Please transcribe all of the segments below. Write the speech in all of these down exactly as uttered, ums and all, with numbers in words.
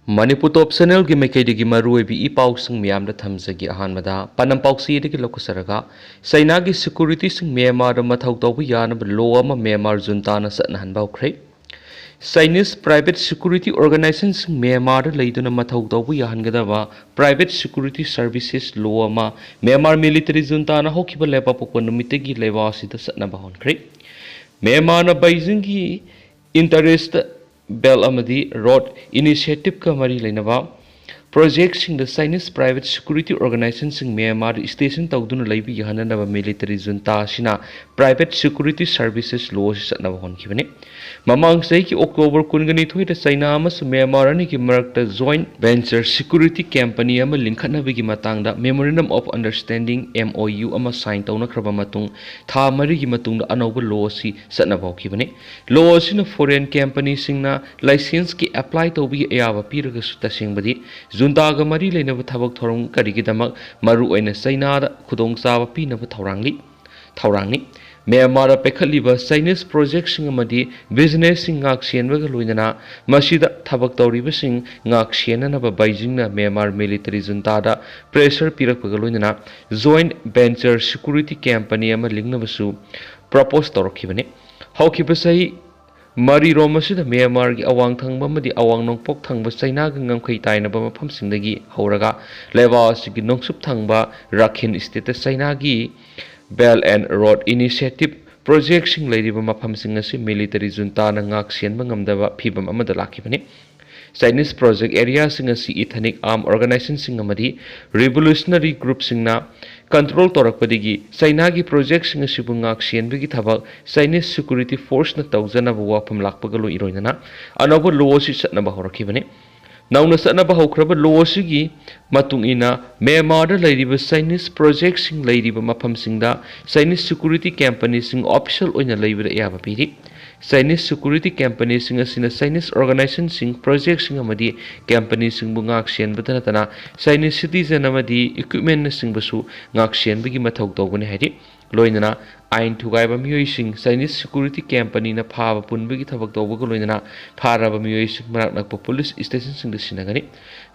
ꯃꯅꯤꯄꯨꯔ ꯇꯣꯞ ꯆꯦꯅꯦꯜꯒꯤ ꯃꯥꯏꯀꯩꯗꯒꯤ ꯃꯔꯨꯑꯣꯏꯕ ꯏ ꯄꯥꯎꯁꯤꯡ ꯃꯌꯥꯝꯗ ꯊꯝꯖꯒꯦ꯫ ꯑꯍꯥꯟꯕꯗ ꯄꯥꯟꯗꯝ ꯄꯥꯎꯆꯦꯗꯒꯤ ꯂꯧꯈꯠꯆꯔꯒ, ꯆꯩꯅꯥꯒꯤ ꯁꯦꯀ꯭ꯌꯨꯔꯤꯇꯤꯁꯤꯡ ꯃ꯭ꯌꯥꯟꯃꯥꯔꯗ ꯃꯊꯧ ꯇꯧꯕ ꯌꯥꯅꯕ ꯂꯣ ꯑꯃ ꯃ꯭ꯌꯥꯟꯃꯥꯔ ꯖꯨꯟꯇꯥꯅ ꯆꯠꯅꯍꯟꯕ ꯍꯧꯈ꯭ꯔꯦ꯫ ꯆꯥꯏꯅꯤꯁ ꯄ꯭ꯔꯥꯏꯚꯦꯠ ꯁꯦꯀ꯭ꯌꯨꯔꯤꯇꯤ ꯑꯣꯔꯒꯅꯥꯏꯖꯦꯁꯟꯁꯤꯡ ꯃ꯭ꯌꯥꯟꯃꯥꯔꯗ ꯂꯩꯗꯨꯅ ꯃꯊꯧ ꯇꯧꯕ ꯌꯥꯍꯟꯒꯗꯕ ꯄ꯭ꯔꯥꯏꯚꯦꯠ ꯁꯦꯀ꯭ꯌꯨꯔꯤꯇꯤ ꯁꯔꯚꯤꯁꯦꯁ ꯂꯣ ꯑꯃ ꯃ꯭ꯌꯥꯟꯃꯥꯔ ꯃꯤꯂꯤꯇꯔꯤ ꯖꯨꯟꯇꯥꯅ ꯍꯧꯈꯤꯕ ꯂꯩꯕꯥꯛꯄꯣꯛꯄ ꯅꯨꯃꯤꯠꯇꯒꯤ ꯂꯩꯕꯥꯛ ꯑꯁꯤꯗ ꯆꯠꯅꯕ ꯍꯧꯍꯟꯈ꯭ꯔꯦ꯫ ꯃ꯭ꯌꯥꯟꯃꯥꯔꯅ ꯕꯩꯖꯤꯡꯒꯤ ꯏꯟꯇꯔꯦꯁꯇ ꯕꯦꯜ ꯑꯃꯗꯤ ꯔꯣꯗ ꯏꯅꯤꯁꯤꯌꯦꯇꯤꯚꯀ ꯃꯔꯤ ꯂꯩꯅꯕ ꯄ꯭ꯔꯣꯖꯦꯛꯁꯤꯡꯗ ꯆꯥꯏꯅꯤꯁ ꯄ꯭ꯔꯥꯏꯚꯦꯠ ꯁꯦꯀ꯭ꯌꯨꯔꯤꯇꯤ ꯑꯣꯔꯒꯅꯥꯏꯖꯦꯁꯟꯁꯤꯡ ꯃ꯭ꯌꯥꯟꯃꯥꯔꯗ ꯁ꯭ꯇꯦꯁꯟ ꯇꯧꯗꯨꯅ ꯂꯩꯕ ꯌꯥꯍꯟꯅꯅꯕ ꯃꯤꯂꯤꯇꯔꯤ ꯖꯨꯟꯇꯥ ꯑꯁꯤꯅ ꯄ꯭ꯔꯥꯏꯚꯦꯠ ꯁꯦꯀ꯭ꯌꯨꯔꯤꯇꯤ ꯁꯔꯚꯤꯁꯦꯁ ꯂꯣ ꯑꯁꯤ ꯆꯠꯅꯕ ꯍꯣꯠꯅꯈꯤꯕꯅꯤ꯫ ꯃꯃꯥꯡ ꯆꯍꯤꯒꯤ ꯑꯣꯛꯇꯣꯕꯔ ꯀꯨꯟꯒ ꯅꯤꯊꯣꯏꯗ ꯆꯩꯅꯥ ꯑꯃꯁꯨꯡ ꯃ꯭ꯌꯥꯟꯃꯥꯔ ꯑꯅꯤꯒꯤ ꯃꯔꯛꯇ ꯖꯣꯏꯟꯠ ꯚꯦꯟꯆꯔ ꯁꯦꯀ꯭ꯌꯨꯔꯤꯇꯤ ꯀꯝꯄꯦꯅꯤ ꯑꯃ ꯂꯤꯡꯈꯠꯅꯕꯒꯤ ꯃꯇꯥꯡꯗ Memorandum of Understanding, M O U, ꯑꯃ ꯁꯥꯏꯟ ꯇꯧꯅꯈ꯭ꯔꯕ ꯃꯇꯨꯡ, ꯊꯥ ꯃꯔꯤꯒꯤ ꯃꯇꯨꯡꯗ ꯑꯅꯧꯕ ꯂꯣ ꯑꯁꯤ ꯆꯠꯅꯕ ꯍꯧꯈꯤꯕꯅꯤ꯫ ꯂꯣ ꯑꯁꯤꯅ ꯐꯣꯔꯦꯟ ꯀꯝꯄꯦꯅꯤꯁꯤꯡꯅ ꯂꯥꯏꯁꯦꯟꯁꯀꯤ ꯑꯦꯄ꯭ꯂꯥꯏ ꯇꯧꯕꯒꯤ ꯑꯌꯥꯕ ꯄꯤꯔꯒꯁꯨ, ꯇꯁꯦꯡꯕꯗꯤ ꯖꯨꯟꯇꯥꯒ ꯃꯔꯤ ꯂꯩꯅꯕ ꯊꯕꯛ ꯊꯧꯔꯝ ꯀꯔꯤꯒꯤꯗꯃꯛ ꯃꯔꯨꯑꯣꯏꯅ ꯆꯩꯅꯥꯗ ꯈꯨꯗꯣꯡꯆꯥꯕ ꯄꯤꯅꯕ ꯊꯧꯔꯥꯡꯂꯤ꯫ ꯊꯧꯔꯥꯡꯅꯤ꯫ ꯃ꯭ꯌꯥꯟꯃꯥꯔꯗ ꯄꯥꯏꯈꯠꯂꯤꯕ ꯆꯥꯏꯅꯤꯁ ꯄ꯭ꯔꯣꯖꯦꯛꯁꯤꯡ ꯑꯃꯗꯤ ꯕꯤꯖꯤꯅꯦꯁꯁꯤꯡ ꯉꯥꯛꯁꯦꯟꯕꯒ ꯂꯣꯏꯅꯅ ꯃꯁꯤꯗ ꯊꯕꯛ ꯇꯧꯔꯤꯕꯁꯤꯡ ꯉꯥꯛꯁꯦꯟꯅꯅꯕ ꯕꯩꯖꯤꯡꯅ ꯃ꯭ꯌꯥꯟꯃꯥꯔ ꯃꯤꯂꯤꯇꯔꯤ ꯖꯨꯟꯇꯥꯗ ꯄ꯭ꯔꯦꯁꯔ ꯄꯤꯔꯛꯄꯒ ꯂꯣꯏꯅꯅ ꯖꯣꯏꯟꯠ ꯚꯦꯟꯆꯔ ꯁꯦꯀ꯭ꯌꯨꯔꯤꯇꯤ ꯀꯝꯄꯦꯅꯤ ꯑꯃ ꯂꯤꯡꯅꯕꯁꯨ ꯄ꯭ꯔꯄꯣꯖ ꯇꯧꯔꯛꯈꯤꯕꯅꯤ꯫ ꯍꯧꯈꯤꯕ ꯆꯍꯤ ꯃꯔꯤꯔꯣꯝ ꯑꯁꯤꯗ ꯃ꯭ꯌꯥꯟꯃꯥꯔꯒꯤ ꯑꯋꯥꯡ ꯊꯪꯕ ꯑꯃꯗꯤ ꯑꯋꯥꯡ ꯅꯣꯡꯄꯣꯛ ꯊꯪꯕ ꯆꯩꯅꯥꯒꯤ ꯉꯝꯈꯩ ꯇꯥꯏꯅꯕ ꯃꯐꯝꯁꯤꯡꯗꯒꯤ ꯍꯧꯔꯒ ꯂꯩꯕꯥꯛ ꯑꯁꯤꯒꯤ ꯅꯣꯡꯆꯨꯞ ꯊꯪꯕ ꯔꯥꯈꯤꯟ ꯁ꯭ꯇꯦꯠꯇ ꯆꯩꯅꯥꯒꯤ ꯕꯦꯜ ꯑꯦꯟ ꯔꯣꯗ ꯏꯅꯤꯁꯤꯌꯦꯇꯤꯚ ꯄ꯭ꯔꯣꯖꯦꯛꯁꯤꯡ ꯂꯩꯔꯤꯕ ꯃꯐꯝꯁꯤꯡ ꯑꯁꯤ ꯃꯤꯂꯤꯇꯔꯤ ꯖꯨꯟꯇꯥꯅ ꯉꯥꯛ ꯁꯦꯟꯕ ꯉꯝꯗꯕ ꯐꯤꯚꯝ ꯑꯃꯗ ꯂꯥꯛꯈꯤꯕꯅꯤ꯫ ꯆꯥꯏꯅꯤꯁ ꯄ꯭ꯔꯣꯖꯦꯛ ꯑꯦꯔꯤꯌꯥꯁꯤꯡ ꯑꯁꯤ ꯏꯊꯅꯤꯛ ꯑꯥꯔꯝ ꯑꯣꯔꯒꯅꯥꯏꯖꯦꯁꯟꯁꯤꯡ ꯑꯃꯗꯤ ꯔꯤꯚꯣꯂꯨꯁꯅꯔꯤ ꯒ꯭ꯔꯨꯞꯁꯤꯡꯅ ꯀꯟꯇ꯭ꯔꯣꯜ ꯇꯧꯔꯛꯄꯗꯒꯤ ꯆꯩꯅꯥꯒꯤ ꯄ꯭ꯔꯣꯖꯦꯛꯁꯤꯡ ꯑꯁꯤꯕꯨ ꯉꯥꯛ ꯁꯦꯟꯕꯒꯤ ꯊꯕꯛ ꯆꯥꯏꯅꯤꯁ ꯁꯦꯀ꯭ꯌꯨꯔꯤꯇꯤ ꯐꯣꯔꯁꯅ ꯇꯧꯖꯅꯕ ꯋꯥꯐꯝ ꯂꯥꯛꯄꯒ ꯂꯣꯏ ꯏꯔꯣꯏꯅꯅ ꯑꯅꯧꯕ ꯂꯣ ꯑꯁꯤ ꯆꯠꯅꯕ ꯍꯧꯔꯛꯈꯤꯕꯅꯤ꯫ ꯅꯧꯅ ꯆꯠꯅꯕ ꯍꯧꯈ꯭ꯔꯕ ꯂꯣ ꯑꯁꯤꯒꯤ ꯃꯇꯨꯡ ꯏꯟꯅ ꯃ꯭ꯌꯥꯟꯃꯥꯔꯗ ꯂꯩꯔꯤꯕ ꯆꯥꯏꯅꯤꯁ ꯄ꯭ꯔꯣꯖꯦꯛꯁꯤꯡ ꯂꯩꯔꯤꯕ ꯃꯐꯝꯁꯤꯡꯗ ꯆꯥꯏꯅꯤꯁ ꯁꯦꯀ꯭ꯌꯨꯔꯤꯇꯤ ꯀꯝꯄꯦꯅꯤꯁꯤꯡ ꯑꯣꯐꯤꯁꯤꯌꯦꯜ ꯑꯣꯏꯅ ꯂꯩꯕꯗ ꯑꯌꯥꯕ ꯄꯤꯔꯤ꯫ ꯆꯥꯏꯅꯤꯁ ꯁꯦꯀ꯭ꯌꯨꯔꯤꯇꯤ ꯀꯝꯄꯦꯅꯤꯁꯤꯡ ꯑꯁꯤꯅ ꯆꯥꯏꯅꯤꯁ ꯑꯣꯔꯒꯅꯥꯏꯖꯦꯁꯟꯁꯤꯡ, ꯄ꯭ꯔꯣꯖꯦꯛꯁꯤꯡ ꯑꯃꯗꯤ ꯀꯝꯄꯦꯅꯤꯁꯤꯡꯕꯨ ꯉꯥꯛ ꯁꯦꯟꯕꯇ ꯅꯠꯇꯅ ꯆꯥꯏꯅꯤꯁ ꯁꯤꯇꯤꯖꯦꯟ ꯑꯃꯗꯤ ꯏꯀ꯭ꯋꯤꯞꯃꯦꯟꯅꯆꯤꯡꯕꯁꯨ ꯉꯥꯛ ꯁꯦꯟꯕꯒꯤ ꯃꯊꯧ ꯇꯧꯒꯅꯤ ꯍꯥꯏꯔꯤ꯫ ꯂꯣꯏꯅꯅ ꯑꯥꯏꯟ ꯊꯨꯒꯥꯏꯕ ꯃꯤꯑꯣꯏꯁꯤꯡ, Chinese security companyꯅ ꯐꯥꯕ ꯄꯨꯟꯕꯒꯤ ꯊꯕꯛ ꯇꯧꯕꯒ ꯂꯣꯏꯅꯅ ꯐꯥꯔꯕ ꯃꯤꯑꯣꯏꯁꯤꯡ ꯃꯅꯥꯛ ꯅꯛꯄ ꯄꯨꯂꯤꯁ ꯁ꯭ꯇꯦꯁꯟꯁꯤꯡꯗ ꯁꯤꯟꯅꯒꯅꯤ꯫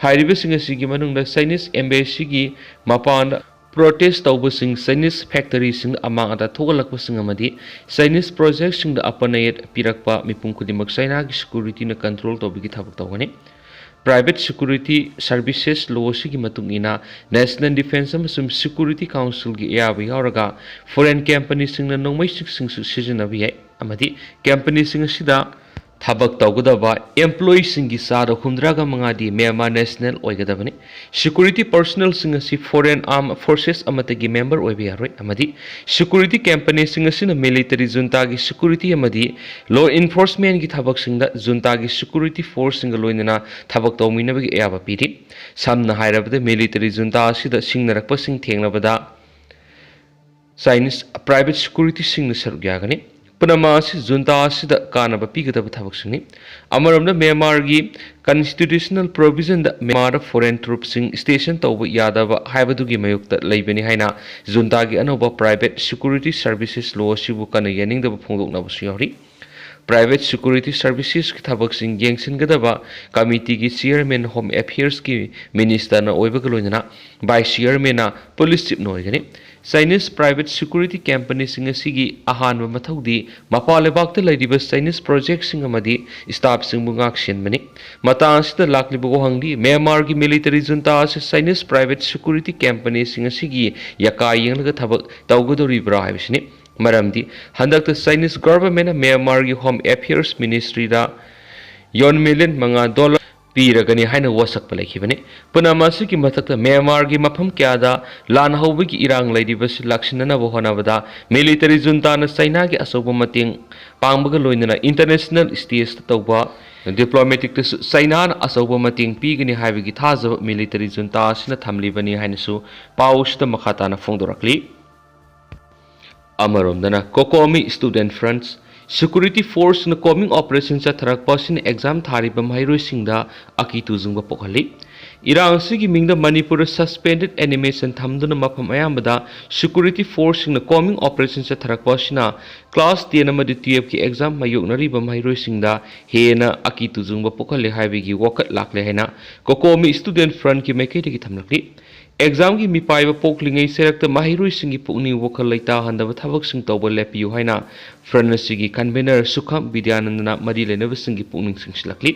ꯍꯥꯏꯔꯤꯕꯁꯤꯡ ꯑꯁꯤꯒꯤ ꯃꯅꯨꯡꯗ Chinese embassyꯒꯤ ꯃꯄꯥꯟꯗ ꯄ꯭ꯔꯣꯇꯦꯁ ꯇꯧꯕꯁꯤꯡ, Chinese factoryꯁꯤꯡꯗ ꯑꯃꯥꯡ ꯑꯇꯥ ꯊꯣꯛꯍꯜꯂꯛꯄꯁꯤꯡ ꯑꯃꯗꯤ Chinese projectꯁꯤꯡꯗ ꯑꯄꯟ ꯑꯌꯦꯠ ꯄꯤꯔꯛꯄ ꯃꯤꯄꯨꯝ ꯈꯨꯗꯤꯡꯃꯛ Chinaꯒꯤ securityꯅ control ꯇꯧꯕꯒꯤ ꯊꯕꯛ ꯇꯧꯒꯅꯤ꯫ Private security services law ꯑꯁꯤꯒꯤ ꯃꯇꯨꯡ ꯏꯟꯅ National Defence ꯑꯃꯁꯨꯡ Security Councilꯒꯤ ꯑꯌꯥꯕ ꯌꯥꯎꯔꯒ foreign companyꯁꯤꯡꯅ ꯅꯣꯡꯃꯩꯁꯤꯡꯁꯨ ꯁꯤꯖꯤꯟꯅꯕ ꯌꯥꯏ ꯑꯃꯗꯤ companyꯁꯤꯡ ꯑꯁꯤꯗ ꯊꯕꯛ ꯇꯧꯒꯗꯕ employeeꯁꯤꯡꯒꯤ ꯆꯥꯗ ꯍꯨꯝꯗ꯭ꯔꯥꯒ ꯃꯉꯥꯗꯤ Myanmar national ꯑꯣꯏꯒꯗꯕꯅꯤ꯫ Security personnelꯁꯤꯡ ꯑꯁꯤ foreign armed forces ꯑꯃꯠꯇꯒꯤ member ꯑꯣꯏꯕ ꯌꯥꯔꯣꯏ ꯑꯃꯗꯤ security companyꯁꯤꯡ ꯑꯁꯤꯅ military juntaꯒꯤ security ꯑꯃꯗꯤ law enforcementꯀꯤ ꯊꯕꯛꯁꯤꯡꯗ juntaꯒꯤ security forceꯁꯤꯡꯒ ꯂꯣꯏꯅꯅ ꯊꯕꯛ ꯇꯧꯃꯤꯟꯅꯕꯒꯤ ꯑꯌꯥꯕ ꯄꯤꯔꯤ꯫ ꯁꯝꯅ ꯍꯥꯏꯔꯕꯗ, military junta ꯑꯁꯤꯗ ꯁꯤꯡꯅꯔꯛꯄꯁꯤꯡ ꯊꯦꯡꯅꯕꯗ Chinese private securityꯁꯤꯡꯅ ꯁꯔꯨꯛ ꯌꯥꯒꯅꯤ꯫ ꯄꯨꯝꯅꯃꯛ ꯑꯁꯤ junta ꯑꯁꯤꯗ ꯀꯥꯟꯅꯕ ꯄꯤꯒꯗꯕ ꯊꯕꯛꯁꯤꯡꯅꯤ꯫ ꯑꯃꯔꯣꯝꯗ, Myanmarꯒꯤ constitutional provisionꯗ Myanmarꯗ foreign troopꯁꯤꯡ station ꯇꯧꯕ ꯌꯥꯗꯕ ꯍꯥꯏꯕꯗꯨꯒꯤ ꯃꯥꯌꯣꯛꯇ ꯂꯩꯕꯅꯤ ꯍꯥꯏꯅ juntaꯒꯤ ꯑꯅꯧꯕ Private Security Services Law ꯑꯁꯤꯕꯨ ꯀꯟꯅ ꯌꯥꯅꯤꯡꯗꯕ ꯐꯣꯡꯗꯣꯛꯅꯕꯁꯨ ꯌꯥꯎꯔꯤ꯫ Private security servicesꯀꯤ ꯊꯕꯛꯁꯤꯡ ꯌꯦꯡꯁꯤꯟꯒꯗꯕ committeeꯒꯤ chairman Home Affairsꯀꯤ ministerꯅ ꯑꯣꯏꯕꯒ ꯂꯣꯏꯅꯅ vice chairmanꯅ police chiefꯅ ꯑꯣꯏꯒꯅꯤ꯫ Chinese private security companyꯁꯤꯡ ꯑꯁꯤꯒꯤ ꯑꯍꯥꯟꯕ ꯃꯊꯧꯗꯤ ꯃꯄꯥꯟ ꯂꯩꯕꯥꯛꯇ ꯂꯩꯔꯤꯕ Chinese projectꯁꯤꯡ ꯑꯃꯗꯤ staffꯁꯤꯡꯕꯨ ꯉꯥꯛꯁꯦꯟꯕꯅꯤ꯫ ꯃꯇꯥꯡ ꯑꯁꯤꯗ ꯂꯥꯛꯂꯤꯕ ꯋꯥꯍꯪꯗꯤ, Myanmarꯒꯤ military junta ꯑꯁꯤ Chinese private security companyꯁꯤꯡ ꯑꯁꯤꯒꯤ ꯌꯥꯀꯥ ꯌꯦꯡꯂꯒ ꯊꯕꯛ ꯇꯧꯒꯗꯧꯔꯤꯕ꯭ꯔꯥ ꯍꯥꯏꯕꯁꯤꯅꯤ꯫ ꯃꯔꯝꯗꯤ ꯍꯟꯗꯛꯇ Chinese governmentꯅ Myanmarꯒꯤ Home Affairs ministryꯗ ꯌꯣꯟ million ꯃꯉꯥ dollar ꯄꯤꯔꯒꯅꯤ ꯍꯥꯏꯅ ꯋꯥꯁꯛꯄ ꯂꯩꯈꯤꯕꯅꯤ꯫ ꯄꯨꯝꯅꯃꯛ ꯑꯁꯤꯒꯤ ꯃꯊꯛꯇ, Myanmarꯒꯤ ꯃꯐꯝ ꯀꯌꯥꯗ ꯂꯥꯟ ꯍꯧꯕꯒꯤ ꯏꯔꯥꯡ ꯂꯩꯔꯤꯕꯁꯤ ꯂꯥꯛꯁꯤꯟꯅꯅꯕ ꯍꯣꯠꯅꯕꯗ military juntaꯅ Chinaꯒꯤ ꯑꯆꯧꯕ ꯃꯇꯦꯡ ꯄꯥꯡꯕꯒ ꯂꯣꯏꯅꯅ international stageꯇ ꯇꯧꯕ diplomaticꯇꯁꯨ Chinaꯅ ꯑꯆꯧꯕ ꯃꯇꯦꯡ ꯄꯤꯒꯅꯤ ꯍꯥꯏꯕꯒꯤ ꯊꯥꯖꯕ military junta ꯑꯁꯤꯅ ꯊꯝꯂꯤꯕꯅꯤ ꯍꯥꯏꯅꯁꯨ ꯄꯥꯎ ꯑꯁꯤꯗ ꯃꯈꯥ ꯇꯥꯅ ꯐꯣꯡꯗꯣꯔꯛꯂꯤ꯫ ꯑꯃꯔꯣꯝꯗꯅ, COCOMI Student Front, security forceꯅ combing operation ꯆꯠꯊꯔꯛꯄ ꯑꯁꯤꯅ exam ꯊꯥꯔꯤꯕ ꯃꯍꯩꯔꯣꯏꯁꯤꯡꯗ ꯑꯀꯤ ꯇꯨꯖꯨꯡꯕ ꯄꯣꯛꯍꯜꯂꯤ꯫ ꯏꯔꯥꯡ ꯑꯁꯤꯒꯤ ꯃꯤꯡꯗ ꯃꯅꯤꯄꯨꯔꯗ suspended animation ꯊꯝꯗꯨꯅ ꯃꯐꯝ ꯑꯌꯥꯝꯕꯗ security forceꯁꯤꯡꯅ combing operation ꯆꯠꯊꯔꯛꯄ ꯑꯁꯤꯅ class ten ꯑꯃꯗꯤ twelveꯀꯤ exam ꯃꯥꯌꯣꯛꯅꯔꯤꯕ ꯃꯍꯩꯔꯣꯏꯁꯤꯡꯗ ꯍꯦꯟꯅ ꯑꯀꯤ ꯇꯨꯖꯨꯡꯕ ꯄꯣꯛꯍꯜꯂꯦ ꯍꯥꯏꯕꯒꯤ ꯋꯥꯀꯠ ꯂꯥꯛꯂꯦ ꯍꯥꯏꯅ COCOMI Student Frontꯀꯤ ꯃꯥꯏꯀꯩꯗꯒꯤ ꯊꯝꯂꯛꯂꯤ꯫ Examꯒꯤ ꯃꯤꯄꯥꯏꯕ ꯄꯣꯛꯂꯤꯉꯩ ꯆꯩꯔꯛꯇ ꯃꯍꯩꯔꯣꯏꯁꯤꯡꯒꯤ ꯄꯨꯛꯅꯤꯡ ꯋꯥꯈꯜ ꯂꯩꯇꯥꯍꯟꯗꯕ ꯊꯕꯛꯁꯤꯡ ꯇꯧꯕ ꯂꯦꯞꯄꯤꯌꯨ ꯍꯥꯏꯅ Front ꯑꯁꯤꯒꯤ convener ꯁꯨꯈꯝ ꯕꯤꯗ꯭ꯌꯥꯅꯟꯗꯅ ꯃꯔꯤ ꯂꯩꯅꯕꯁꯤꯡꯒꯤ ꯄꯨꯛꯅꯤꯡ ꯆꯤꯡꯁꯤꯜꯂꯛꯂꯤ꯫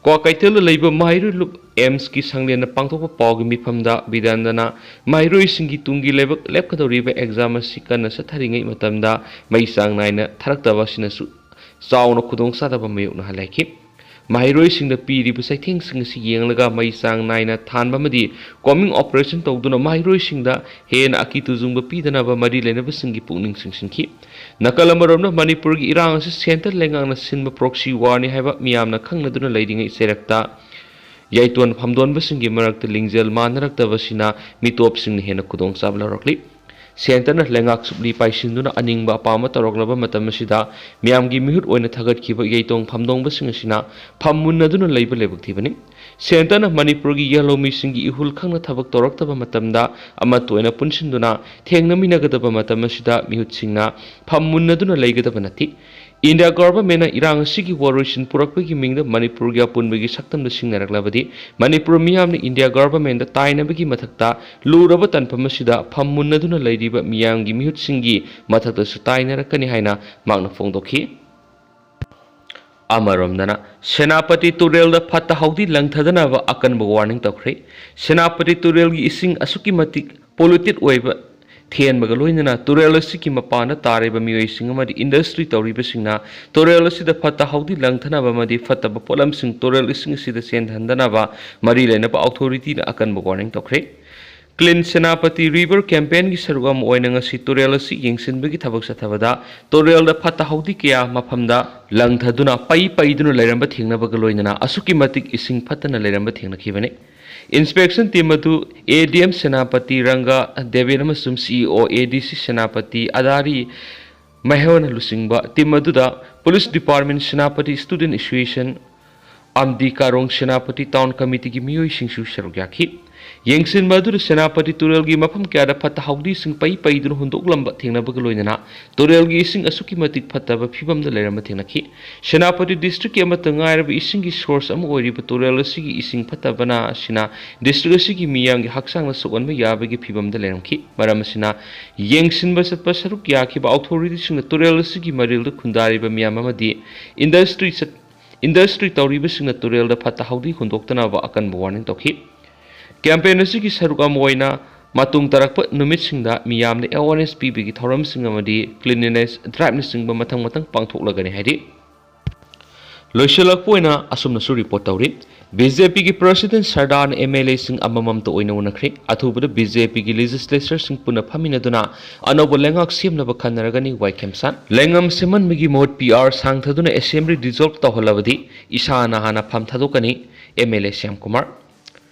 ꯀ꯭ꯋꯥꯀꯩꯊꯦꯜꯗ ꯂꯩꯕ ꯃꯍꯩꯔꯣꯏ ꯂꯨꯞ ꯑꯦꯝꯁꯀꯤ ꯁꯪꯂꯦꯟꯅ ꯄꯥꯡꯊꯣꯛꯄ ꯄꯥꯎꯒꯤ ꯃꯤꯐꯝꯗ ꯕꯤꯗ꯭ꯌꯥꯅꯟꯗꯅ ꯃꯍꯩꯔꯣꯏꯁꯤꯡꯒꯤ ꯇꯨꯡꯒꯤ ꯂꯥꯏꯕꯛ ꯂꯦꯞꯀꯗꯧꯔꯤꯕ exam ꯑꯁꯤ ꯀꯟꯅ ꯆꯠꯊꯔꯤꯉꯩ ꯃꯇꯝꯗ ꯃꯩ ꯆꯥꯡ ꯅꯥꯏꯅ ꯊꯥꯔꯛꯇꯕ ꯑꯁꯤꯅꯁꯨ ꯆꯥꯎꯅ ꯈꯨꯗꯣꯡꯆꯥꯗꯕ ꯃꯥꯌꯣꯛꯅꯍꯜꯂꯦ ꯍꯥꯏꯈꯤ꯫ ꯃꯍꯩꯔꯣꯏꯁꯤꯡꯗ ꯄꯤꯔꯤꯕ ꯆꯩꯊꯦꯡꯁꯤꯡ ꯑꯁꯤ ꯌꯦꯡꯂꯒ ꯃꯩ ꯆꯥꯡ ꯅꯥꯏꯅ ꯊꯥꯟꯕ ꯑꯃꯗꯤ combing operation ꯇꯧꯗꯨꯅ ꯃꯍꯩꯔꯣꯏꯁꯤꯡꯗ ꯍꯦꯟꯅ ꯑꯀꯤ ꯇꯨꯖꯨꯡꯕ ꯄꯤꯗꯅꯕ ꯃꯔꯤ ꯂꯩꯅꯕꯁꯤꯡꯒꯤ ꯄꯨꯛꯅꯤꯡ ꯆꯤꯡꯁꯤꯟꯈꯤ꯫ ꯅꯥꯀꯜ ꯑꯃꯔꯣꯝꯅ ꯃꯅꯤꯄꯨꯔꯒꯤ ꯏꯔꯥꯡ ꯑꯁꯤ centre ꯂꯩꯉꯥꯛꯅ ꯁꯤꯟꯕ proxy warꯅꯤ ꯍꯥꯏꯕ ꯃꯤꯌꯥꯝꯅ ꯈꯪꯅꯗꯨꯅ ꯂꯩꯔꯤꯉꯩ ꯆꯩꯔꯛꯇ ꯌꯥꯏꯇꯣꯟ ꯐꯝꯗꯣꯟꯕꯁꯤꯡꯒꯤ ꯃꯔꯛꯇ ꯂꯤꯡꯖꯦꯜ ꯃꯥꯟꯅꯔꯛꯇꯕꯁꯤꯅ ꯃꯤꯇꯣꯞꯁꯤꯡꯅ ꯍꯦꯟꯅ ꯈꯨꯗꯣꯡꯆꯥꯕ ꯂꯧꯔꯛꯂꯤ꯫ Centreꯅ ꯂꯩꯉꯥꯛ ꯁꯨꯞꯂꯤ ꯄꯥꯏꯁꯤꯟꯗꯨꯅ ꯑꯅꯤꯡꯕ ꯑꯄꯥꯝꯕ ꯇꯧꯔꯛꯂꯕ ꯃꯇꯝ ꯑꯁꯤꯗ ꯃꯤꯌꯥꯝꯒꯤ ꯃꯤꯍꯨꯠ ꯑꯣꯏꯅ ꯊꯥꯒꯠꯈꯤꯕ ꯌꯥꯏꯇꯣꯟ ꯐꯝꯗꯣꯟꯕꯁꯤꯡ ꯑꯁꯤꯅ ꯐꯝ ꯃꯨꯟꯅꯗꯨꯅ ꯂꯩꯕ ꯂꯥꯏꯕꯛ ꯊꯤꯕꯅꯤ꯫ Centreꯅ ꯃꯅꯤꯄꯨꯔꯒꯤ ꯌꯦꯜꯍꯧꯃꯤꯁꯤꯡꯒꯤ ꯏꯍꯨꯜ ꯈꯪꯅ ꯊꯕꯛ ꯇꯧꯔꯛꯇꯕ ꯃꯇꯝꯗ ꯑꯃꯠꯇ ꯑꯣꯏꯅ ꯄꯨꯟꯁꯤꯟꯗꯨꯅ ꯊꯦꯡꯅꯃꯤꯟꯅꯒꯗꯕ ꯃꯇꯝ ꯑꯁꯤꯗ ꯃꯤꯍꯨꯠꯁꯤꯡꯅ ꯐꯝ ꯃꯨꯟꯅꯗꯨꯅ ꯂꯩꯒꯗꯕ ꯅꯠꯇꯦ꯫ India Governmentꯅ ꯏꯔꯥꯡ ꯑꯁꯤꯒꯤ ꯋꯥꯔꯣꯏꯁꯤꯟ ꯄꯨꯔꯛꯄꯒꯤ ꯃꯤꯡꯗ ꯃꯅꯤꯄꯨꯔꯒꯤ ꯑꯄꯨꯟꯕꯒꯤ ꯁꯛꯇꯝꯗ ꯁꯤꯡꯅꯔꯛꯂꯕꯗꯤ ꯃꯅꯤꯄꯨꯔ ꯃꯤꯌꯥꯝꯅ India Governmentꯇ ꯇꯥꯏꯅꯕꯒꯤ ꯃꯊꯛꯇ ꯂꯨꯔꯕ ꯇꯥꯟꯐꯝ ꯑꯁꯤꯗ ꯐꯝ ꯃꯨꯟꯅꯗꯨꯅ ꯂꯩꯔꯤꯕ ꯃꯤꯌꯥꯝꯒꯤ ꯃꯤꯍꯨꯠꯁꯤꯡꯒꯤ ꯃꯊꯛꯇꯁꯨ ꯇꯥꯏꯅꯔꯛꯀꯅꯤ ꯍꯥꯏꯅ ꯃꯍꯥꯛꯅ ꯐꯣꯡꯗꯣꯛꯈꯤ꯫ ꯑꯃꯔꯣꯝꯗꯅ ꯁꯦꯅꯥꯄꯇꯤ ꯇꯨꯔꯦꯜꯗ ꯐꯠꯇ ꯍꯥꯎꯗꯤ ꯂꯪꯊꯗꯅꯕ ꯑꯀꯟꯕ warning ꯇꯧꯈ꯭ꯔꯦ꯫ ꯁꯦꯅꯥꯄꯇꯤ ꯇꯨꯔꯦꯜꯒꯤ ꯏꯁꯤꯡ ꯑꯁꯨꯛꯀꯤ ꯃꯇꯤꯛ polluted ꯑꯣꯏꯕ ꯊꯦꯟꯕꯒ ꯂꯣꯏꯅꯅ ꯇꯨꯔꯦꯜ ꯑꯁꯤꯒꯤ ꯃꯄꯥꯟꯗ ꯇꯥꯔꯤꯕ ꯃꯤꯑꯣꯏꯁꯤꯡ ꯑꯃꯗꯤ industry ꯇꯧꯔꯤꯕꯁꯤꯡꯅ ꯇꯨꯔꯦꯜ ꯑꯁꯤꯗ ꯐꯠꯇ ꯍꯥꯎꯗꯤ ꯂꯪꯊꯅꯕ ꯑꯃꯗꯤ ꯐꯠꯇꯕ ꯄꯣꯠꯂꯝꯁꯤꯡ ꯇꯨꯔꯦꯜ ꯏꯁꯤꯡ ꯑꯁꯤꯗ ꯆꯦꯟꯍꯟꯗꯅꯕ ꯃꯔꯤ ꯂꯩꯅꯕ authorityꯅ ꯑꯀꯟꯕ warning ꯇꯧꯈ꯭ꯔꯦ꯫ Clean Senapati River campaignꯒꯤ ꯁꯔꯨꯛ ꯑꯃ ꯑꯣꯏꯅ ꯉꯁꯤ ꯇꯨꯔꯦꯜ ꯑꯁꯤ ꯌꯦꯡꯁꯤꯟꯕꯒꯤ ꯊꯕꯛ ꯆꯠꯊꯕꯗ ꯇꯨꯔꯦꯜꯗ ꯐꯠꯇ ꯍꯥꯎꯗꯤ ꯀꯌꯥ ꯃꯐꯝꯗ ꯂꯪꯊꯗꯨꯅ ꯄꯩ ꯄꯩꯗꯨꯅ ꯂꯩꯔꯝꯕ ꯊꯦꯡꯅꯕꯒ ꯂꯣꯏꯅꯅ ꯑꯁꯨꯛꯀꯤ ꯃꯇꯤꯛ ꯏꯁꯤꯡ ꯐꯠꯇꯅ ꯂꯩꯔꯝꯕ ꯊꯦꯡꯅꯈꯤꯕꯅꯤ꯫ Inspection team ꯑꯗꯨ ADM ꯁꯦꯅꯥꯄꯇꯤ ꯔꯪꯒ ꯗꯦꯕꯦꯟ ꯑꯃꯁꯨꯡ CEO ADC ꯁꯦꯅꯥꯄꯇꯤ ꯑꯗꯥꯔꯤ ꯃꯍꯦꯋꯟꯅ ꯂꯨꯆꯤꯡꯕ team ꯑꯗꯨꯗ Police Department, Senapati Student Association, ꯑꯃꯗꯤ ꯀꯥꯔꯣꯡ ꯁꯦꯅꯥꯄꯇꯤ ꯇꯥꯎꯟ ꯀꯃꯤꯇꯤꯒꯤ ꯃꯤꯑꯣꯏꯁꯤꯡꯁꯨ ꯁꯔꯨꯛ ꯌꯥꯈꯤ꯫ ꯌꯦꯡꯁꯤꯟꯕ ꯑꯗꯨꯗ ꯁꯦꯅꯥꯄꯇꯤ ꯇꯨꯔꯦꯜꯒꯤ ꯃꯐꯝ ꯀꯌꯥꯗ ꯐꯠꯇ ꯍꯥꯎꯗꯤꯁꯤꯡ ꯄꯩ ꯄꯩꯗꯨꯅ ꯍꯨꯟꯗꯣꯛꯂꯝꯕ ꯊꯦꯡꯅꯕꯒ ꯂꯣꯏꯅꯅ ꯇꯨꯔꯦꯜꯒꯤ ꯏꯁꯤꯡ ꯑꯁꯨꯛꯀꯤ ꯃꯇꯤꯛ ꯐꯠꯇꯕ ꯐꯤꯕꯝꯗ ꯂꯩꯔꯝꯕ ꯊꯦꯡꯅꯈꯤ꯫ ꯁꯦꯅꯥꯄꯇꯤ ꯗꯤꯁꯇ꯭ꯔꯤꯛꯀꯤ ꯑꯃꯠꯇ ꯉꯥꯏꯔꯕ ꯏꯁꯤꯡꯒꯤ ꯁꯣꯔꯁ ꯑꯃ ꯑꯣꯏꯔꯤꯕ ꯇꯨꯔꯦꯜ ꯑꯁꯤꯒꯤ ꯏꯁꯤꯡ ꯐꯠꯇꯕꯅ ꯑꯁꯤꯅ ꯗꯤꯁꯇ꯭ꯔꯤꯛ ꯑꯁꯤꯒꯤ ꯃꯤꯌꯥꯝꯒꯤ ꯍꯛꯆꯥꯡꯗ ꯁꯣꯛꯍꯟꯕ ꯌꯥꯕꯒꯤ ꯐꯤꯕꯝꯗ ꯂꯩꯔꯝꯈꯤ꯫ ꯃꯔꯝ ꯑꯁꯤꯅ ꯌꯦꯡꯁꯤꯟꯕ ꯆꯠꯄ ꯁꯔꯨꯛ ꯌꯥꯈꯤꯕ ꯑꯣꯊꯣꯔꯤꯇꯤꯁꯤꯡꯅ ꯇꯨꯔꯦꯜ ꯑꯁꯤꯒꯤ ꯃꯔꯤꯜꯗ ꯈꯨꯟꯗꯥꯔꯤꯕ ꯃꯤꯌꯥꯝ ꯑꯃꯗꯤ ꯏꯟꯗꯁꯇ꯭ꯔꯤ ꯆꯠ-, ꯏꯟꯗꯁꯇ꯭ꯔꯤ ꯇꯧꯔꯤꯕꯁꯤꯡꯅ ꯇꯨꯔꯦꯜꯗ ꯐꯠꯇ ꯍꯥꯎꯗꯤ ꯍꯨꯟꯗꯣꯛꯇꯅꯕ ꯑꯀꯟꯕ ꯋꯥꯔꯅꯤꯡ ꯇꯧꯈꯤ꯫ ꯀꯦꯝꯄꯦꯟ ꯑꯁꯤꯒꯤ ꯁꯔꯨꯛ ꯑꯃ ꯑꯣꯏꯅ ꯃꯇꯨꯡ ꯇꯥꯔꯛꯄ ꯅꯨꯃꯤꯠꯁꯤꯡꯗ ꯃꯤꯌꯥꯝꯗ ꯑꯦꯋꯥꯔꯅꯦꯁ ꯄꯤꯕꯒꯤ ꯊꯧꯔꯝꯁꯤꯡ ꯑꯃꯗꯤ ꯀ꯭ꯂꯤꯟꯂꯤꯅꯦꯁ ꯗ꯭ꯔꯥꯏꯕꯅꯆꯤꯡꯕ ꯃꯊꯪ ꯃꯊꯪ ꯄꯥꯡꯊꯣꯛꯂꯒꯅꯤ ꯍꯥꯏꯔꯤ꯫ ꯂꯣꯏꯁꯤꯜꯂꯛꯄ ꯑꯣꯏꯅ ꯑꯁꯨꯝꯅꯁꯨ ꯔꯤꯄꯣꯔꯠ ꯇꯧꯔꯤ꯫ ꯕꯤ ꯖꯦ ꯄꯤꯒꯤ ꯄ꯭ꯔꯁꯤꯗꯦꯟ ꯁꯔꯗꯥꯔꯅ ꯑꯦꯝ ꯑꯦꯜ ꯑꯦꯁꯤꯡ ꯑꯃꯃꯝꯇ ꯑꯣꯏꯅ ꯎꯅꯈ꯭ꯔꯦ꯫ ꯑꯊꯨꯕꯗ ꯕꯤ ꯖꯦ ꯄꯤꯒꯤ ꯂꯦꯖꯤꯁꯂꯦꯆꯔꯁꯤꯡ ꯄꯨꯟꯅ ꯐꯝꯃꯤꯟꯅꯗꯨꯅ ꯑꯅꯧꯕ ꯂꯩꯉꯥꯛ ꯁꯦꯝꯅꯕ ꯈꯟꯅꯔꯒꯅꯤ ꯋꯥꯏ ꯈꯦꯝꯆꯥꯟ꯫ ꯂꯩꯉꯝ ꯁꯦꯝꯍꯟꯕꯒꯤ ꯃꯍꯨꯠ ꯄꯤ ꯑꯥꯔ ꯁꯥꯡꯊꯗꯨꯅ ꯑꯦꯁꯦꯝꯕ꯭ꯂꯤ ꯗꯤꯖꯣꯜꯕ ꯇꯧꯍꯜꯂꯕꯗꯤ ꯏꯁꯥꯅ ꯍꯥꯟꯅ ꯐꯝ ꯊꯥꯗꯣꯛꯀꯅꯤ, M L A Shyam Kumar.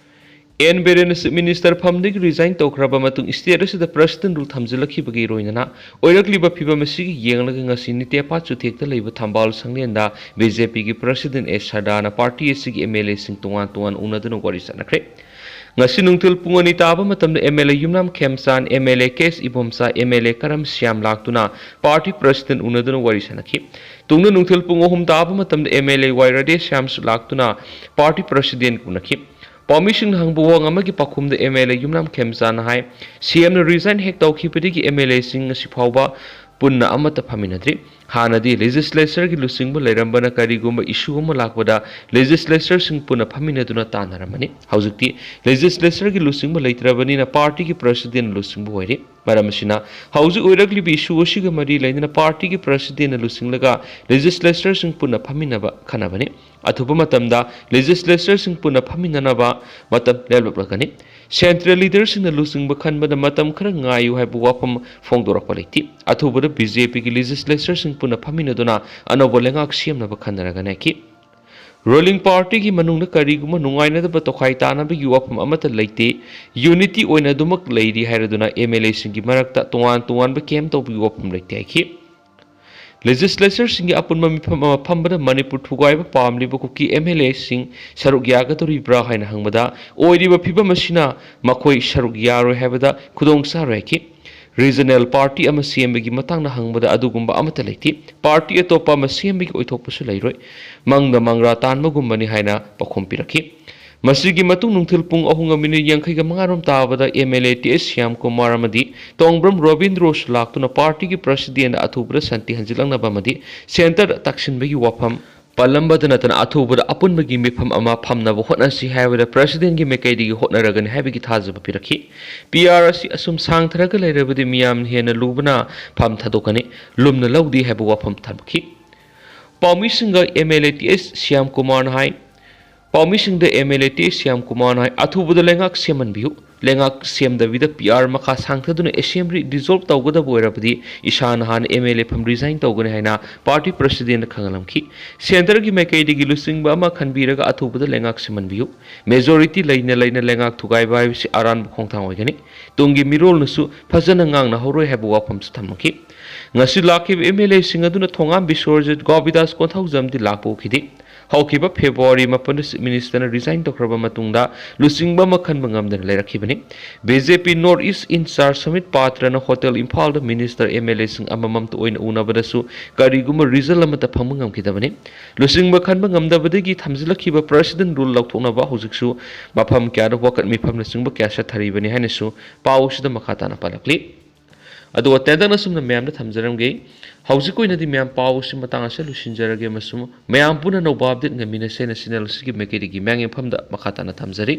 N ꯕꯤꯔꯦꯟꯅ ꯆꯤꯐ ꯃꯤꯅꯤꯁꯇꯔ ꯐꯝꯗꯒꯤ ꯔꯤꯖꯥꯏꯟ ꯇꯧꯈ꯭ꯔꯕ ꯃꯇꯨꯡ ꯁ꯭ꯇꯦꯠ ꯑꯁꯤꯗ ꯄ꯭ꯔꯁꯤꯗꯦꯟ ꯔꯨꯜ ꯊꯝꯖꯤꯜꯂꯛꯈꯤꯕꯒꯤ ꯂꯣꯏꯅꯅ ꯑꯣꯏꯔꯛꯂꯤꯕ ꯐꯤꯕꯝ ꯑꯁꯤꯒꯤ ꯌꯦꯡꯂꯒ ꯉꯁꯤ ꯅꯤꯇꯦꯄꯥ ꯆꯨꯊꯦꯛꯇ ꯂꯩꯕ ꯊꯝꯕꯥꯜ ꯁꯪꯂꯦꯟꯗ ꯕꯤ ꯖꯦ ꯄꯤꯒꯤ ꯄ꯭ꯔꯁꯤꯗꯦꯟ ꯑꯦꯁ ꯁꯔꯗꯥꯅ ꯄꯥꯔꯇꯤ ꯑꯁꯤꯒꯤ ꯑꯦꯝ ꯑꯦꯜ ꯑꯦꯁꯤꯡ ꯇꯣꯉꯥꯟ ꯇꯣꯉꯥꯟ ꯎꯅꯗꯨꯅ ꯋꯥꯔꯤ ꯁꯥꯟꯅꯈ꯭ꯔꯦ꯫ ꯉꯁꯤ ꯅꯨꯡꯊꯤꯜ ꯄꯨꯡ ꯑꯅꯤ ꯇꯥꯕ ꯃꯇꯝꯗ M L A Yumnam Khemchand, M L A K S Ibomcha, M L A Karam Shyam ꯂꯥꯛꯇꯨꯅ ꯄꯥꯔꯇꯤ ꯄ꯭ꯔꯁꯤꯗꯦꯟ ꯎꯅꯗꯨꯅ ꯋꯥꯔꯤ ꯁꯥꯟꯅꯈꯤ꯫ ꯇꯨꯡꯗ ꯅꯨꯡꯊꯤꯜ ꯄꯨꯡ ꯑꯍꯨꯝ ꯇꯥꯕ ꯃꯇꯝꯗ ꯑꯦꯝ ꯑꯦꯜ ꯑꯦ ꯋꯥꯏ ꯔꯥꯙꯦ ꯁ꯭ꯌꯥꯝꯁꯨ ꯂꯥꯛꯇꯨꯅ ꯄꯥꯔꯇꯤ ꯄ꯭ꯔꯁꯤꯗꯦꯟ ꯎꯅꯈꯤ꯫ ꯄꯥꯎꯃꯤꯁꯤꯡꯅ ꯍꯪꯕ ꯋꯥꯍꯪ ꯑꯃꯒꯤ ꯄꯥꯎꯈꯨꯝꯗ ꯑꯦꯝ ꯑꯦꯜ ꯑꯦ ꯌꯨꯝꯅꯥꯝ ꯈꯦꯝꯆꯥꯟꯅ ꯍꯥꯏ, ꯁꯤ ꯑꯦꯝꯅ ꯔꯤꯖꯥꯏꯟ ꯍꯦꯛ ꯇꯧꯈꯤꯕꯗꯒꯤ ꯑꯦꯝ ꯑꯦꯜ ꯑꯦꯁꯤꯡ ꯉꯁꯤ ꯐꯥꯎꯕ ꯄꯨꯟꯅ ꯑꯃꯠꯇ ꯐꯝꯃꯤꯟꯅꯗ꯭ꯔꯤ꯫ ꯍꯥꯟꯅꯗꯤ ꯂꯦꯖꯤꯁꯂꯦꯆꯔꯒꯤ ꯂꯨꯆꯤꯡꯕ ꯂꯩꯔꯝꯕꯅ ꯀꯔꯤꯒꯨꯝꯕ ꯏꯁꯨ ꯑꯃ ꯂꯥꯛꯄꯗ ꯂꯦꯖꯤꯁꯂꯦꯆꯔꯁꯤꯡ ꯄꯨꯟꯅ ꯐꯝꯃꯤꯟꯅꯗꯨꯅ ꯇꯥꯟꯅꯔꯝꯕꯅꯤ꯫ ꯍꯧꯖꯤꯛꯇꯤ ꯂꯦꯖꯤꯁꯂꯦꯆꯔꯒꯤ ꯂꯨꯆꯤꯡꯕ ꯂꯩꯇ꯭ꯔꯕꯅꯤꯅ ꯄꯥꯔꯇꯤꯒꯤ ꯄ꯭ꯔꯁꯤꯗꯦꯟ ꯂꯨꯆꯤꯡꯕ ꯑꯣꯏꯔꯦ꯫ ꯃꯔꯝ ꯑꯁꯤꯅ ꯍꯧꯖꯤꯛ ꯑꯣꯏꯔꯛꯂꯤꯕ ꯏꯁꯨ ꯑꯁꯤꯒ ꯃꯔꯤ ꯂꯩꯅꯅ ꯄꯥꯔꯇꯤꯒꯤ ꯄ꯭ꯔꯁꯤꯗꯦꯟꯅ ꯂꯨꯆꯤꯡꯂꯒ ꯂꯦꯖꯤꯁꯂꯦꯆꯔꯁꯤꯡ ꯄꯨꯟꯅ ꯐꯝꯃꯤꯟꯅꯕ ꯈꯟꯅꯕꯅꯤ꯫ ꯑꯊꯨꯕ ꯃꯇꯝꯗ ꯂꯦꯖꯤꯁꯂꯦꯆꯔꯁꯤꯡ ꯄꯨꯟꯅ ꯐꯝꯃꯤꯟꯅꯅꯕ ꯃꯇꯝ ꯂꯦꯞꯂꯛꯂꯒꯅꯤ꯫ ꯁꯦꯟꯇ꯭ꯔꯦꯜ ꯂꯤꯗꯔꯁꯤꯡꯅ ꯂꯨꯆꯤꯡꯕ ꯈꯟꯕꯗ ꯃꯇꯝ ꯈꯔ ꯉꯥꯏꯌꯨ ꯍꯥꯏꯕ ꯋꯥꯐꯝ ꯐꯣꯡꯗꯣꯔꯛꯄ ꯂꯩꯇꯦ꯫ ꯑꯊꯨꯕꯗ ꯕꯤ ꯖꯦ ꯄꯤꯒꯤ ꯂꯦꯖꯤꯁꯂꯦꯆꯔꯁꯤꯡ ꯄꯨꯟꯅ ꯐꯝꯃꯤꯟꯅꯗꯨꯅ ꯑꯅꯧꯕ ꯂꯩꯉꯥꯛ ꯁꯦꯝꯅꯕ ꯈꯟꯅꯔꯒꯅꯤ ꯍꯥꯏꯈꯤ꯫ ꯔꯨꯂꯤꯡ ꯄꯥꯔꯇꯤꯒꯤ ꯃꯅꯨꯡꯗ ꯀꯔꯤꯒꯨꯝꯕ ꯅꯨꯡꯉꯥꯏꯅꯗꯕ ꯇꯣꯈꯥꯏ ꯇꯥꯅꯕꯒꯤ ꯋꯥꯐꯝ ꯑꯃꯠꯇ ꯂꯩꯇꯦ꯫ ꯌꯨꯅꯤꯇꯤ ꯑꯣꯏꯅ ꯑꯗꯨꯃꯛ ꯂꯩꯔꯤ ꯍꯥꯏꯔꯗꯨꯅ ꯑꯦꯝ ꯑꯦꯜ ꯑꯦꯁꯤꯡꯒꯤ ꯃꯔꯛꯇ ꯇꯣꯉꯥꯟ ꯇꯣꯉꯥꯟꯕ ꯀꯦꯝ ꯇꯧꯕꯒꯤ ꯋꯥꯐꯝ ꯂꯩꯇꯦ ꯍꯥꯏꯈꯤ꯫ ꯂꯦꯖꯤꯁꯂꯦꯆꯔꯁꯤꯡꯒꯤ ꯑꯄꯨꯟꯕ ꯃꯤꯐꯝ ꯑꯃ ꯐꯝꯕꯗ ꯃꯅꯤꯄꯨꯔ ꯊꯨꯒꯥꯏꯕ ꯄꯥꯝꯂꯤꯕ ꯀꯨꯀꯤ ꯑꯦꯝ ꯑꯦꯜ ꯑꯦꯁꯤꯡ ꯁꯔꯨꯛ ꯌꯥꯒꯗꯧꯔꯤꯕ꯭ꯔꯥ ꯍꯥꯏꯅ ꯍꯪꯕꯗ, ꯑꯣꯏꯔꯤꯕ ꯐꯤꯕꯝ ꯑꯁꯤꯅ ꯃꯈꯣꯏ ꯁꯔꯨꯛ ꯌꯥꯔꯣꯏ ꯍꯥꯏꯕꯗ ꯈꯨꯗꯣꯡ ꯆꯥꯔꯣꯏ ꯍꯥꯏꯈꯤ꯫ ꯔꯤꯖꯅꯦꯜ ꯄꯥꯔꯇꯤ ꯑꯃ ꯁꯦꯝꯕꯒꯤ ꯃꯇꯥꯡꯗ ꯍꯪꯕꯗ ꯑꯗꯨꯒꯨꯝꯕ ꯑꯃꯠꯇ ꯂꯩꯇꯦ꯫ ꯄꯥꯔꯇꯤ ꯑꯇꯣꯞꯄ ꯑꯃ ꯁꯦꯝꯕꯒꯤ ꯑꯣꯏꯊꯣꯛꯄꯁꯨ ꯂꯩꯔꯣꯏ꯫ ꯃꯪꯗ ꯃꯪꯔꯥ ꯇꯥꯟꯕꯒꯨꯝꯕꯅꯤ ꯍꯥꯏꯅ ꯄꯥꯎꯈꯨꯝ ꯄꯤꯔꯛꯈꯤ꯫ ꯃꯁꯤꯒꯤ ꯃꯇꯨꯡ ꯅꯨꯡꯊꯤꯜ ꯄꯨꯡ ꯑꯍꯨꯝꯒ ꯃꯤꯅꯤꯠ ꯌꯥꯡꯈꯩꯒ ꯃꯉꯥ ꯔꯣꯝ ꯇꯥꯕꯗ ꯑꯦꯝ ꯑꯦꯜ ꯑꯦ ꯇꯤ ꯑꯦꯁ ꯁ꯭ꯌꯥꯝ ꯀꯨꯃꯥꯔ ꯑꯃꯗꯤ ꯇꯣꯡꯕ꯭ꯔꯝ ꯔꯣꯕꯤꯟꯗ꯭ꯔꯣꯁꯨ ꯂꯥꯛꯇꯨꯅ ꯄꯥꯔꯇꯤꯒꯤ ꯄ꯭ꯔꯁꯤꯗꯦꯟꯗ ꯑꯊꯨꯕꯗ ꯁꯥꯟꯇꯤ ꯍꯟꯖꯤꯜꯂꯛꯅꯕ ꯑꯃꯗꯤ ꯁꯦꯟꯇꯔꯗ ꯇꯛꯁꯤꯟꯕꯒꯤ ꯋꯥꯐꯝ ꯄꯜꯂꯝꯕꯗ ꯅꯠꯇꯅ ꯑꯊꯨꯕꯗ ꯑꯄꯨꯟꯕꯒꯤ ꯃꯤꯐꯝ ꯑꯃ ꯐꯝꯅꯕ ꯍꯣꯠꯅꯁꯤ ꯍꯥꯏꯕꯗ ꯄ꯭ꯔꯁꯤꯗꯦꯟꯒꯤ ꯃꯥꯏꯀꯩꯗꯒꯤ ꯍꯣꯠꯅꯔꯒꯅꯤ ꯍꯥꯏꯕꯒꯤ ꯊꯥꯖꯕ ꯄꯤꯔꯛꯈꯤ꯫ ꯄꯤ ꯑꯥꯔ ꯑꯁꯤ ꯑꯁꯨꯝ ꯁꯥꯡꯊꯔꯒ ꯂꯩꯔꯕꯗꯤ ꯃꯤꯌꯥꯝꯅ ꯍꯦꯟꯅ ꯂꯨꯕꯅ ꯐꯝ ꯊꯥꯗꯣꯛꯀꯅꯤ, ꯂꯨꯝꯅ ꯂꯧꯗꯦ ꯍꯥꯏꯕ ꯋꯥꯐꯝ ꯊꯝꯈꯤ꯫ ꯄꯥꯎꯃꯤꯁꯤꯡꯒ ꯑꯦꯝ ꯑꯦꯜ ꯑꯦ ꯇꯤ ꯑꯦꯁ ꯁ꯭ꯌꯥꯝ ꯀꯨꯃꯥꯔꯅ ꯍꯥꯏ꯫ ꯄꯥꯎꯃꯤꯁꯤꯡꯗ ꯑꯦꯝ ꯑꯦꯜ ꯑꯦ ꯇꯤ ꯑꯦꯁ ꯁ꯭ꯌꯥꯝ ꯀꯨꯃꯥꯔꯅ ꯍꯥꯏ, ꯑꯊꯨꯕꯗ ꯂꯩꯉꯥꯛ ꯁꯦꯝꯍꯟꯕꯤꯌꯨ꯫ ꯂꯩꯉꯥꯛ ꯁꯦꯝꯗꯕꯤꯗ ꯄꯤ ꯑꯥꯔ ꯃꯈꯥ ꯁꯥꯡꯊꯗꯨꯅ ꯑꯦꯁꯦꯝꯕ꯭ꯂꯤ ꯗꯤꯖꯣꯜꯕ ꯇꯧꯒꯗꯕ ꯑꯣꯏꯔꯕꯗꯤ ꯏꯁꯥꯅ ꯍꯥꯟꯅ ꯑꯦꯝ ꯑꯦꯜ ꯑꯦ ꯐꯝ ꯔꯤꯖꯥꯏꯟ ꯇꯧꯒꯅꯤ ꯍꯥꯏꯅ ꯄꯥꯔꯇꯤ ꯄ꯭ꯔꯁꯤꯗꯦꯟꯅ ꯈꯪꯍꯜꯂꯝꯈꯤ꯫ ꯁꯦꯟꯇꯔꯒꯤ ꯃꯥꯏꯀꯩꯗꯒꯤ ꯂꯨꯆꯤꯡꯕ ꯑꯃ ꯈꯟꯕꯤꯔꯒ ꯑꯊꯨꯕꯗ ꯂꯩꯉꯥꯛ ꯁꯦꯝꯍꯟꯕꯤꯌꯨ꯫ ꯃꯦꯖꯣꯔꯤꯇꯤ ꯂꯩꯅ ꯂꯩꯅ ꯂꯩꯉꯥꯛ ꯊꯨꯒꯥꯏꯕ ꯍꯥꯏꯕꯁꯤ ꯑꯔꯥꯟꯕ ꯈꯣꯡꯊꯥꯡ ꯑꯣꯏꯒꯅꯤ꯫ ꯇꯨꯡꯒꯤ ꯃꯤꯔꯣꯜꯅꯁꯨ ꯐꯖꯅ ꯉꯥꯡꯅꯍꯧꯔꯣꯏ ꯍꯥꯏꯕ ꯋꯥꯐꯝꯁꯨ ꯊꯝꯃꯛꯈꯤ꯫ ꯉꯁꯤ ꯂꯥꯛꯈꯤꯕ ꯑꯦꯝ ꯑꯦꯜ ꯑꯦꯁꯤꯡ ꯑꯗꯨꯅ ꯊꯣꯉꯥꯝ ꯕꯤꯁ꯭ꯋꯔꯖꯤꯠ, ꯒꯣꯕꯤꯗꯥꯁ ꯀꯣꯟꯊꯧꯖꯝꯗꯤ ꯂꯥꯛꯄ ꯎꯈꯤꯗꯦ꯫ ꯍꯧꯈꯤꯕ ꯐꯦꯕ꯭ꯔꯨꯋꯥꯔꯤ ꯃꯥꯄꯟꯗ ꯆꯤꯐ ꯃꯤꯅꯤꯁꯇꯔꯅ ꯔꯤꯖꯥꯏꯟ ꯇꯧꯈ꯭ꯔꯕ ꯃꯇꯨꯡꯗ ꯂꯨꯆꯤꯡꯕ ꯑꯃ ꯈꯟꯕ ꯉꯝꯗꯅ ꯂꯩꯔꯛꯈꯤꯕꯅꯤ꯫ B J P north east incharge Sambit ꯄꯥꯇ꯭ꯔꯅ ꯍꯣꯇꯦꯜ ꯏꯝꯐꯥꯜꯗ ꯃꯤꯅꯤꯁꯇꯔ, ꯑꯦꯝ ꯑꯦꯜ ꯑꯦꯁꯤꯡ ꯑꯃꯃꯝꯇ ꯑꯣꯏꯅ ꯎꯅꯕꯗꯁꯨ ꯀꯔꯤꯒꯨꯝꯕ ꯔꯤꯖꯜ ꯑꯃꯠꯇ ꯐꯪꯕ ꯉꯝꯈꯤꯗꯕꯅꯤ꯫ ꯂꯨꯆꯤꯡꯕ ꯈꯟꯕ ꯉꯝꯗꯕꯗꯒꯤ ꯊꯝꯖꯤꯜꯂꯛꯈꯤꯕ ꯄ꯭ꯔꯁꯤꯗꯦꯟ ꯔꯨꯜ ꯂꯧꯊꯣꯛꯅꯕ ꯍꯧꯖꯤꯛꯁꯨ ꯃꯐꯝ ꯀꯌꯥꯗ ꯋꯥꯀꯠ ꯃꯤꯐꯝꯅꯆꯤꯡꯕ ꯀꯌꯥ ꯆꯠꯊꯔꯤꯕꯅꯤ ꯍꯥꯏꯅꯁꯨ ꯄꯥꯎ ꯑꯁꯤꯗ ꯃꯈꯥ ꯇꯥꯅ ꯄꯜꯂꯛꯂꯤ꯫ ꯑꯗꯨꯒ ꯇꯦꯟꯇꯛꯅ ꯁꯨꯝꯅ ꯃꯌꯥꯝꯗ ꯊꯝꯖꯔꯝꯒꯦ꯫ ꯍꯧꯖꯤꯛꯀꯤ ꯑꯣꯏꯅꯗꯤ ꯃꯌꯥꯝ ꯄꯥꯎ ꯑꯁꯤ ꯃꯇꯥꯡ ꯑꯁꯤꯗ ꯂꯣꯏꯁꯤꯟꯖꯔꯒꯦ ꯑꯃꯁꯨꯡ ꯃꯌꯥꯝ ꯄꯨꯟꯅ ꯑꯅꯧꯕ ꯑꯞꯗꯦꯠ ꯉꯥꯏꯃꯤꯟꯅꯁꯦꯅ ꯆꯦꯅꯦꯜ ꯑꯁꯤꯒꯤ ꯃꯥꯏꯀꯩꯗꯒꯤ ꯃꯌꯥꯝꯒꯤ ꯃꯐꯝꯗ ꯃꯈꯥ ꯇꯥꯅ ꯊꯝꯖꯔꯤ꯫